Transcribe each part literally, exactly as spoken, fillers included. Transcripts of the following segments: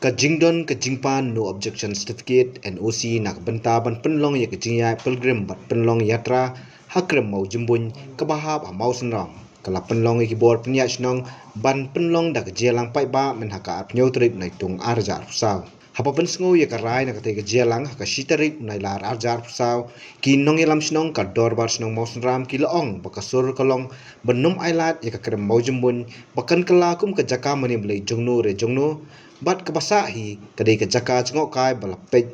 Ka jingdon ka jingpan no objection certificate, N O C, na ka bynta ban pynlong ïa ka jingïaid pilgrim bad pynlong yatra ha krem Mawjymbuin kaba hap ha Mawsynram, ka la pynlong ïa ki bor pynïaid shnong ban pynlong da ka jingïalang paidbah mynha ka arphew tarik Naitung arhajar arphew saw. Haba pynsngew ïa ka rai na katei ka jingïalang ha ka shi tarik Nailar arhajar arphew saw, ki nongïalam shnong ka Dorbar Shnong Mawsynram ki la ong ba ka sur ka long ban ym ailad ïa ka krem Mawjymbuin ba kan kylla kum ka jaka mane blei jongno re jongno, bad kaba sah hi ka dei ka jaka jngohkai ba la peit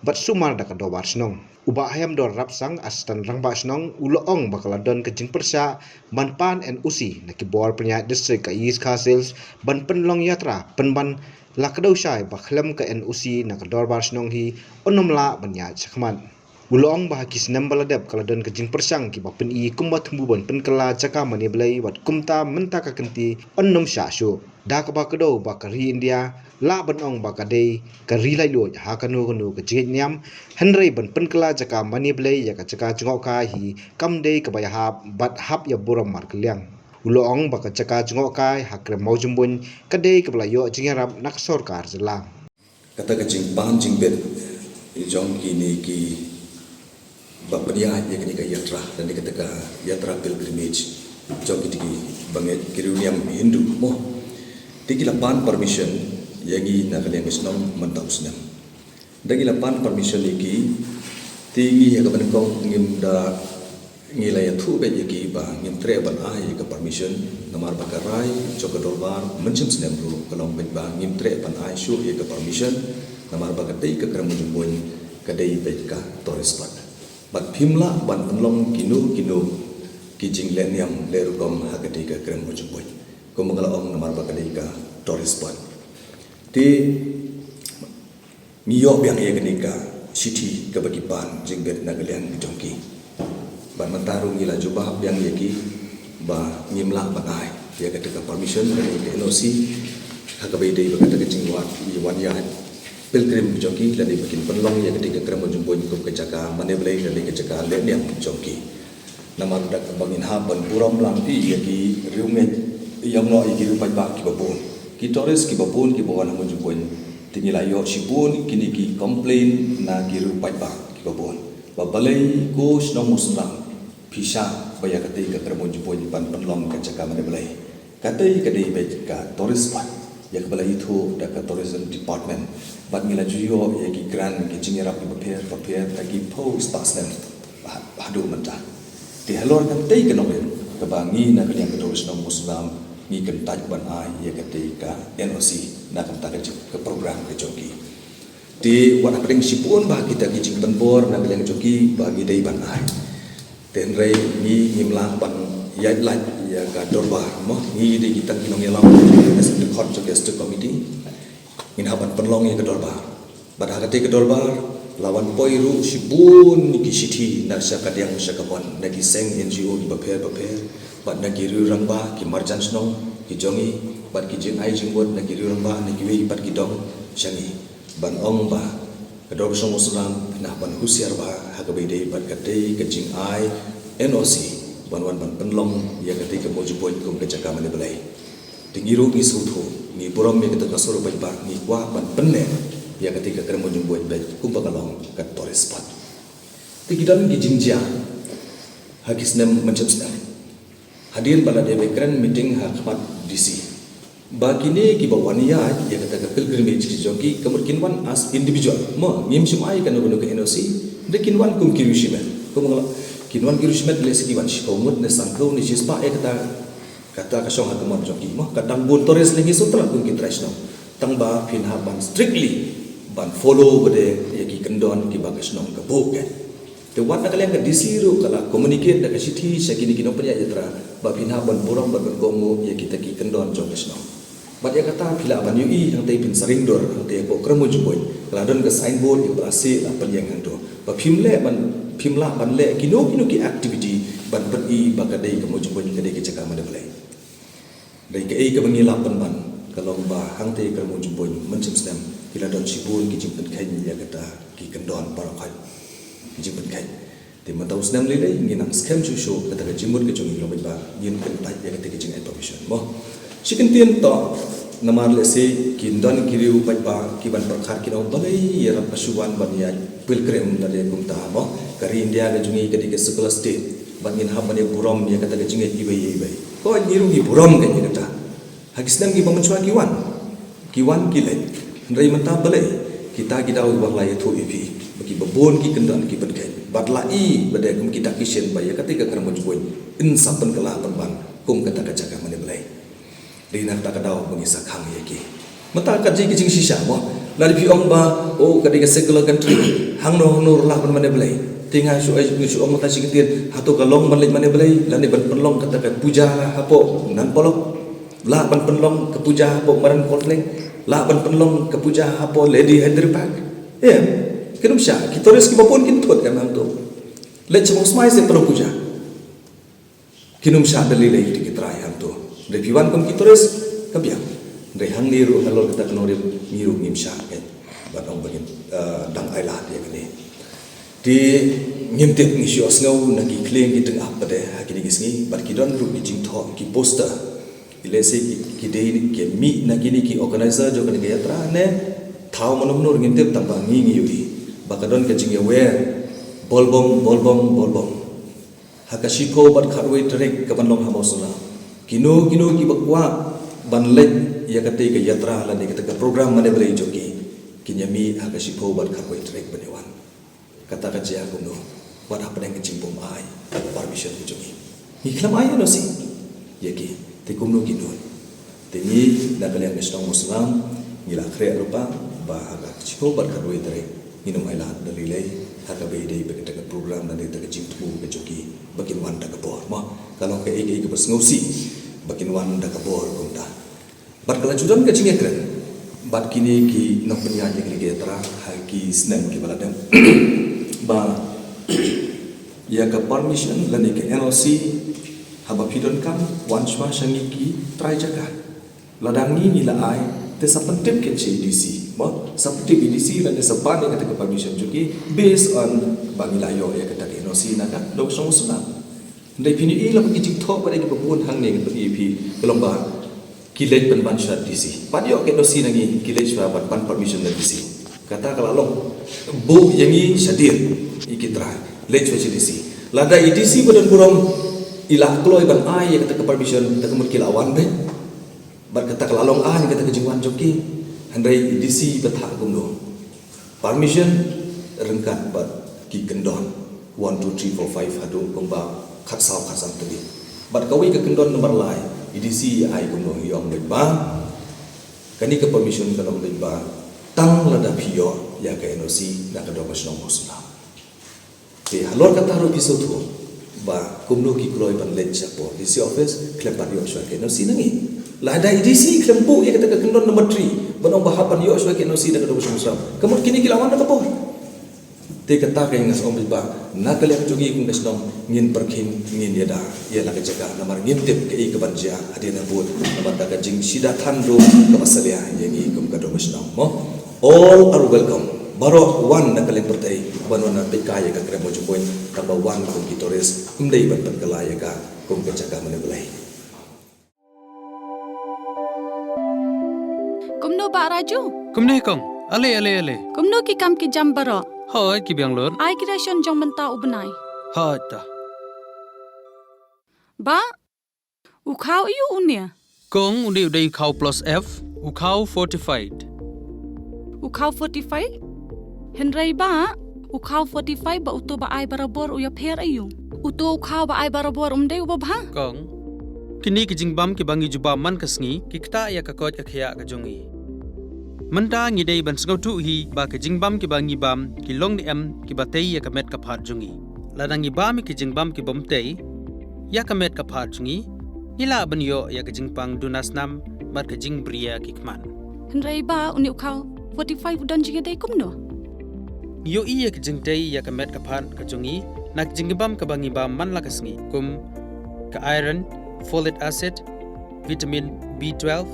bad sumar da ka Dorbar Shnong. U Bah Haiamdor Rapsang, Assistant Rangbah Shnong, u la ong ba ka la don ka jingpyrshah ban pan N O C na ki bor pynïaid district ka East Khasi Hills ban pynlong yatra, pynban la kdew shai ba khlem ka N O C na ka Dorbar Shnong hi yn ym lah ban ïaid shakhmat. U la ong ba ha ki snem ba la dep ka la don ka jingpyrshang kiba pyni kumba thmu ban pynkylla jaka mane blei, bad kumta mynta ka kynti yn ym shah shuh. Da kaba kdew ba ka ri India lah ban ong ba ka dei ka ri laitluid ha kano kano ka jingngeit niam, hynrei ban pynkylla jaka mane blei ïa ka jaka jngohkai hi kam dei kaba ïahap bad hap ïa burom markylliang. U la ong ba ka jaka jngohkai ha krem Mawjymbuin ka dei kaba la ïoh jingïarap na ka sorkar jylla. Kata ka jingpan jingbit jong kine kiba pynïaid ïa kane ka yatra, lane kata ka yatra pilgrimage jong kine ki bangeit ki riewniam Hindu, mo. Te ki la pan permission ïa ngi na ka liang ka shnong mynta u snem. Da ngi la pan permission ïa ki, te ngi ha kaba nyngkong ngim da, ngi la ïathuh beit ïa ki ba ngim treh ban ai ïa ka permission, namar ba ka rai jong ka dorbar mynshem snem ruh ka long beit ba ngim treh ban ai shuh ïa ka permission, namar ba katei ka krem Mawjymbuin ka dei beit ka tourist spot. Bad phim lah ban pynlong kino kino ki jingleh niam leh rukom ha katei ka krem Mawjymbuin, kumba nga la ong, namar ba ka dei ka tourist spot. Te ngi ïoh biang ïa kane ka shithi kaba ki pan jingbit na ka liang ka jong ki. Bad mynta ruh ngi la jubab biang ïa ki ba ngim lah ban ai ïa kata ka permission lane ka N O C ha kaba ïadei bad kata ka jingwan, ïa wan ïaid pilgrim ka jong ki, lane ba kin pynlong ïa kata ka krem Mawjymbuin kum ka jaka mane blei lane ka jaka leh niam ka jong ki. Namar da kaba ngin hap ban burom lang ïa ki riewngeit, ïa, noh, ïa ki riewpaidbah kiba bun, ki tourist kiba bun kiba wan ha Mawjymbuin. Te ngi la ïoh shibun kine ki complain na ki riewpaidbah kiba bun ba balei ko shnong Mawsynram phi shah ba ïa katei ka krem Mawjymbuin ban pynlong ka jaka mane blei. Katei ka dei beit ka tourist spot ïa kaba la ithuh da ka tourism department. Bad ngi la ju ïoh ïa ki grant, ki jingïarap kiba pher bapher da ki phew spah snem ha, haduh mynta. Te halor katei ka nongrim kaba ngi na ka liang ka dorbar shnong Mawsynram ngi kyntait ban ai ïa katei ka N O C na ka bynta ka jing, ka program ka jong ki. Te wat hapdeng shibun bah kita ki jingpynbor na ka liang ka jong ki ba ngi dei ban ai. Te hynrei ngi ngim lah ban ïaid lait ïa ka dorbar, mo, ngi dei ki tang ki nongïalam, as in the court jong ka district committee. Ngin hap ban pynlong ïa ka dorbar. Bad ha katei ka dorbar la wan poi ruh shibun ki shithi na sha kadiang sha kamon, na ki seng N G O kiba pher bapher, bad na ki riew rangbah, ki marjan shnong ki jong ngi, bad ki jingai jingmut na ki riew rangbah, na kiwei pat ki dong sha ngi, ban ong ba ka dorbar shnong Mawsynram phin hap ban husiar bha ha kaba ïadei bad katei ka jingai N O C ban wan ban pynlong ïa katei ka Mawjymbuin kum ka jaka mane blei. Te ngi ruh ngi sngewthuh, ngi burom ïa kata ka sur paidbah, ngi kwah ban pynneh ïa katei ka krem Mawjymbuin beit kumba ka long ka tourist spot. Te ki don ki jingjia ha ki snem mynshem snem. Hadien ba la dep kren meeting ha khmat D C, ba kine kiba wan ïaid ïa kata ka pilgrimage ki jong ki, ka mut kin wan as individual, mo, ngim shym ai kano kano ka N O C. Da kin wan kum ki riewshimet, kum nga la, kin wan ki riewshimet, lehse ki wan shiphew ngut ne san phew ne shispah ïa kata, kata ka shong ha kamon jong ki, mo, ka dang bun tourist lei, ngi sngewtynnat kum ki trai shnong. Tang ba phin hap ban strictly ban follow bad ïa ki kyndon kiba ka shnong ka buh, eh. Te wat na ka liang ka D C ruh ka la communicate da ka shithi sha kine ki nongpynïaid yatra ba phin hap ban burom bad ban kohnguh ïa kita ki kyndon jong ka shnong. Bad ïa kata phi lah ban ïohi hangtei, phin sa ring dur hangtei hapoh krem Mawjymbuin, ka la don ka signboard ïa kaba la sih la pynïeng hangto ba phim leh ban, phim lah ban leh kino kino ki activity ban pyni ba ka dei ka Mawjymbuin ka dei ka jaka mane blei. Dei kaei kaba ngi lah pynban ka long ba hangtei ka krem Mawjymbuin mynshem snem ki la don shibun ki jingpynkheiñ ïa kata ki kyndon baroh khoit, ki jingpynkheiñ. Te mynta u snem lei lei ngi nang skhem shuh shuh kata ka jingmut ka jong ngi ka long ba ngin kyntait ïa kata ka jingai permission, mo. Shi kyntien to, Namar lehse kin don ki riew paidbah ki ban pyrkhat ki ong balei ïarap ka shu wan ban ïa pilgrim lane kumta mo. Ka ri India ka jong ngi ka dei ka secular state. Ban ngin hap ban ïa burom ïa kata ka jingngeit iwei ïa iwei. Ko ngi ruh ngi burom ka ïa kata. Ha ki snem kiba mynshuwa ki wan. Ki wan ki leit. Hynrei mynta balei kita ki daw kiba la ïathuh ïa phi ba kiba bun ki kyndon ki pynkheiñ. Bad la i ba dei kum kita ki shen ba ïa kata ka kyrmen jubun in sa pynkylla pynban kum kata ka jaka mane Blei. Dei na kata ka daw ba ngi sa khang ïa ki. Mynta ka jing ki jingshisha mo. Lada phi ong ba o ka dei ka secular country. Hangno hangno ruh lah ban mane Blei. Te nga shu ai shu ong mynta shi kyntien hato ka long ban leit mane Blei lane ban pynlong kata ka puja hapoh Nan Polok. Lah ban pynlong ka puja hapoh Madan Kawlphleng. Lah ban pynlong ka puja hapoh Lady Hydra Park. Em. Kin ym shah ki tourist kiba bun kin thut em hangto. Leit sha Mawsmai se pynlong puja. Kin ym shah da lei lei ïa ki trai hangto. Hynrei phi wan kum ki tourist ka biang. Hynrei hangne ruh halor kata ka nongrim ngi ruh ngim shah ngeit. Bad ong ba ngin dang ailad ïa kane. Te ngim tip ngi shu ïohsngew na ki khlieng ki tyngab pat ha kine ki sngi bad ki don ruh ki jingthoh ki poster. Ki lehse ki dei ki mih na kine ki organizer jong kane ka yatra ne thaw mano mano ngim tip tang ba ngi ngi ïohi ba ka don ka jingïawer Bol Bom, Bol Bom, Bol Bom. Ha ka shiphew bad khatwei tarik ka ban long ha Mawsynram. Kino kino kiba kwah ban leit ïa katei ka yatra lane kata ka program mane Blei jong ki, kin ïa mih ha ka shiphew bad khatwei tarik ban ïa wan. Kata ka jia kumno wat hapdeng ka jingbym ai permission ka jong ngi. Ngi khlem ai N O C ïa ki, te kumno kino. Te ngi na ka liang ka shnong Mawsynram ngi la khreh lypa ba ha ka shiphew bad khatwei tarik ngin ym ailad da lei lei ha kaba ïadei bad kata ka program lane kata ka jingthmu ka jong ki ba kin wan da ka bor mo. Ka long kaei kaei kaba sngewsih ba kin wan da ka bor kumta. Bad ka la ju don ka jingïakren bad kine ki nongpynïaid ïa kane ka yatra ha ki snem kiba la dep ba ïa ka permission lane ka N O C haba phi donkam wan shuwa sha ngi ki trai jaka. Lada ngi ngi la ai te sa pyntip kein sha i D C mo, sa pyntip i D C lane sa ban ïa kata ka permission jong ki based on ba ngi la ïoh ïa kata ka N O C na ka dong shnong Mawsynram. Hynrei phin ïohi lem ki jingthoh ba dei kiba bun hangne ngan pyni ïa phi ka long ba ki leit pynban sha D C. Pat ïoh ka N O C na ngi ki leit sha ban pan permission na D C. Kata ka la long buh ïa ngi shadien ïa ki trai leit sha D C. Lada i D C ba don burom i la kloi ban ai ïa kata ka permission, te ka mut ki la wan beit. Bad kata ka la long ai kata ka jingwan jong ki. Hynrei i D C ba thah kumno. Permission ryngkat bad ki kyndon one two three four five haduh kumba khatsaw khatsan tylli. Bad kawei ka kyndon nambar lai i D C i ai kumno, i ong beit ba kane ka permission ka long beit ba tang lada phi ïoh ïa ka N O C na ka dong ka shnong Mawsynram. Te halor kata ruh phi sngewthuh ba kumno ki kloi ban leit shapoh D C office khlem pat ïoh shuwa ka N O C na ngi. Lada i D C khlem buh ïa kata ka kyndon number three ban ong ba hap ban ïoh shuwa ka N O C na ka dong ka shnong Mawsynram, ka mut kine ki la wan da ka bor. Te kata ka ïa nga sa ong beit ba na ka liang jong ngi kum ka shnong ngin pyrkhing, ngin ïada ïa la ka jaka namar ngim tip kaei ka ban jia hadien habud namar ka ka jingshida than ruh kaba salia ïa ngi kum ka dong ka shnong mo. All are welcome. Baroh wan na ka liang pyrthei ban wan na peit kai ïa ka krem mo jong boin, tang ba wan kum ki tourist, ym dei ban pynkylla ïa ka kum ka jaka mane Blei. Kumno Bah Raju? Kumne kong. Ale ale ale. Kumno ki kam ki jam baroh? Hooid ki biang lut. Ai ki ration jong mynta u bnai. Hooid ta. Bah, u khaw aiu une? Kong, une u dei u khaw plus F, u khaw fortified. U khaw fortified? Hynrei bah, u khaw fortified bad uto ba ai barabor u ïapher aiu? Uto u khaw ba ai barabor um dei uba bha? Kong, kine ki jingbam kiba ngi ju bam man ka sngi ki ktah ïa ka koit ka khiah ka jong ngi. Mynta ngi dei ban sngewthuh hi ba ki jingbam kiba ngi bam ki long ne em kiba tei ïa ka met ka phad jong ngi. Lada ngi bam ïa ki jingbam kibym tei ïa ka met ka phad jong ngi, ngi lah ban ïoh ïa ka jingpang duna snam bad ka jingbriew ki khmat. Hynrei bah, une u khaw fortified u don jingïadei kumno? Ngi ïohi ïa ka jingtei ïa ka met ka phad ka jong ngi na ka jingbam kaba ngi bam man la ka sngi, kum ka iron, folic acid, vitamin B twelve,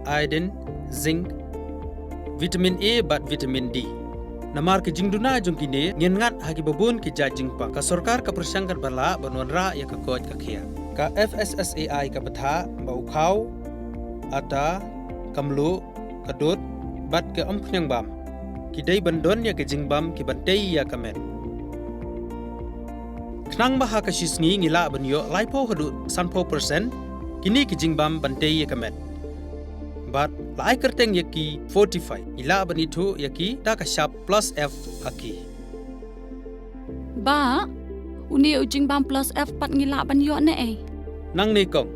iodine, zinc, vitamin A bad vitamin D. Namar ka jingduna jong kine, ngin ngat ha kiba bun ki jait jingpang. Ka sorkar ka pyrshang katba lah ban wanrah ïa ka koit ka khiah. Ka F S S A I ka bthah ba u khaw, atta, ka mluh, ka dud, bad ka umkhniang bam. Ki dei ban don ïa ki jingbam ki ban tei ïa ka met. Khnang ba ha ka shi sngi ngi lah ban ïoh laiphew haduh sanphew percent kine ki jingbam ban tei ïa ka met. Bad la ai kyrteng ïa ki Fortify, ngi lah ban ithuh ïa ki da ka shap plus F ha ki. Bah, une u jingbam plus F pat ngi lah ban ïoh ne ei? Nangne kong.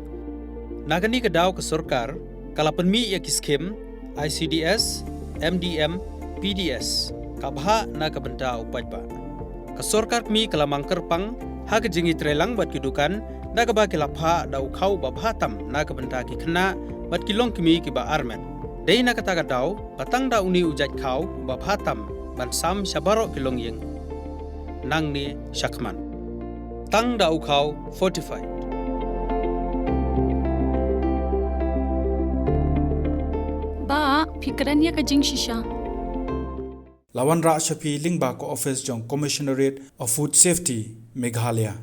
Na kane ka daw ka sorkar ka la pynmih ïa ki skim I C D S, M D M, P D S, ka bhah na ka bynta u paidbah. Ka sorkar kmie ka la mang kyrpang ha ka jingïatreilang bad ki dukan da kaba ki la phah da u khaw ba bha tam na ka bynta ki khynnah bad ki longkmie kiba armet. Dei na kata ka daw ba tang da une u jait khaw ba bha tam ban sam sha baroh ki longïing. Nangne shakhmat. Tang da u khaw Fortify. Bah, phi kren ïa ka jingshisha. La wanrah sha phi lyngba ka office jong Commissionerate of Food Safety, Meghalaya.